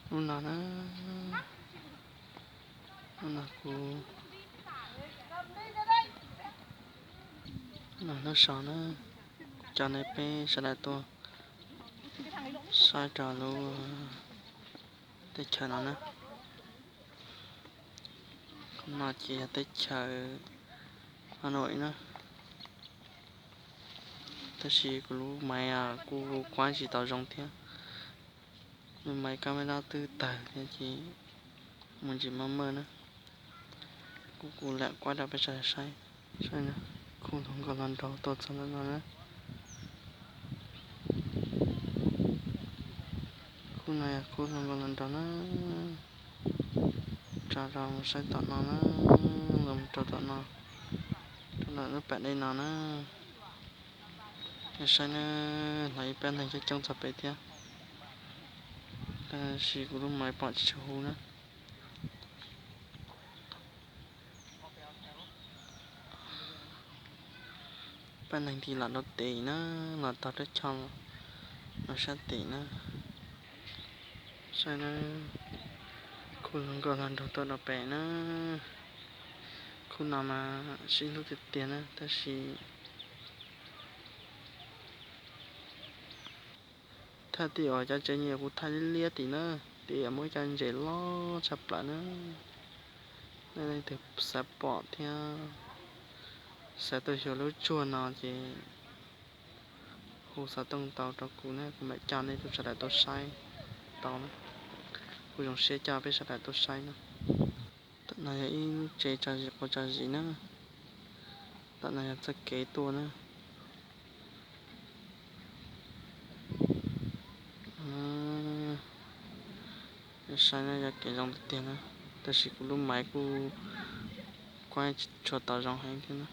Lub no na, lub no kuv, no hnub so na, coj nej peb sawv daws tuaj saib rau lub teb chaws no na. No ces yog teb chaws Hà Nội na, tab sis kuv lub maiv kuj kuaib tsis tau zoo thiab. Lub maiv camera twb tawg thiab ces mus ntsis maj maj na. Kuv kuv lam kuaib rau peb sawv daws saib. Saib, khub hluas nkauj hluas nraug tuaj txog ntawm no na. Khub no yog khub hluas nkauj hluas nraug na. Tso rau mus saib tom no na, los rau tom no, rau ntawm lub pas dej no na. Saib na, hnov ib pab neeg coob coob txog pem thiab, tab sis kuv lub maiv pom tsis tshua huv na. Pab neeg nti los rau tim na, los tog rab choj los sab tim na. Saib na, khub hluas nkauj hluas nraug tuaj rau pem na. Khub no mas sib hlub tiag tiag na, tab sis thaj tim uas cov tsev nyiam kuv thaj liab liab tim na, tim uas muaj cov ntses loj tshaj plaws na. Nej leej twg xav pom thiab xav tuaj xyuas lub tsuag no ces hu xov tooj tau rau kuv na, kuv mam coj nej tuaj sawv daws tuaj saib tau na. Kuv zoo siab coj peb sawv daws tuaj saib na. Tom no yog ib lub tsev tso zis quav tso zis na. Tom no yog txoj kev tuaj na. Saib na, yog kev zoo tiag tiag na, tab sis kuv lub maiv kuj kuaib tsis tshua tau zoo heev thiab na.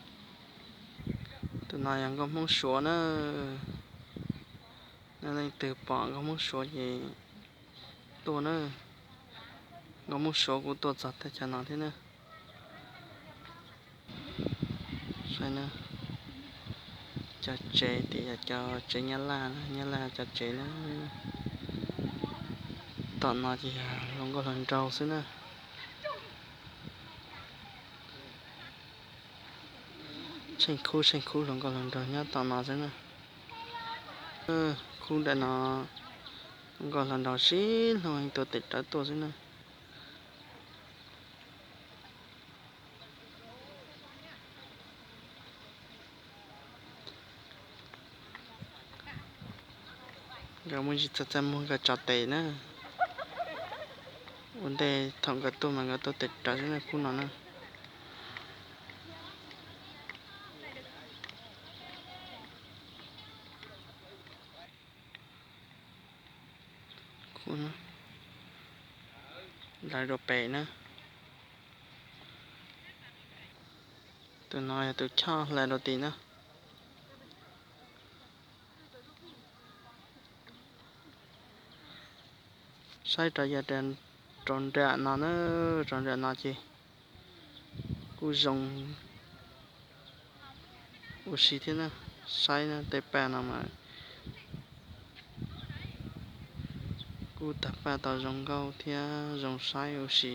Tus no yog nkauj Hmoob Suav na. Nej leej twg pom nkauj Hmoob Suav ces tuaj na. Nkauj Hmoob Suav kuj tuaj txog teb chaws no thiab na. Saib na, cov tsev tim yog cov tsev Nyab Laj, Nyab Laj cov tsev na. Tom no ces yog hluas nkauj hluas nraug xwb na. Tsheej khub tsheej khub hluas nkauj hluas nraug nyob tom no xwb na. Khub ntawm no hluas nkauj hluas nraug sib hlub heev tuav tes rawv tuaj xwb na. Nkawd muaj ntsis txaj txaj muag nkawd tso tes na. Ua ntej thaum nkawd tuaj mas nkawd tuav tes rawv xwb na khub no na. Lawv rau pem na. Tus no yog tus choj hlais rau tim na. Saib rau yav rau nram no na, rau nram no ces kuj zoo ua si thiab na. Saib na, tej paj no mas kuj tag paj tau zoo nkauj thiab zoo saib ua si.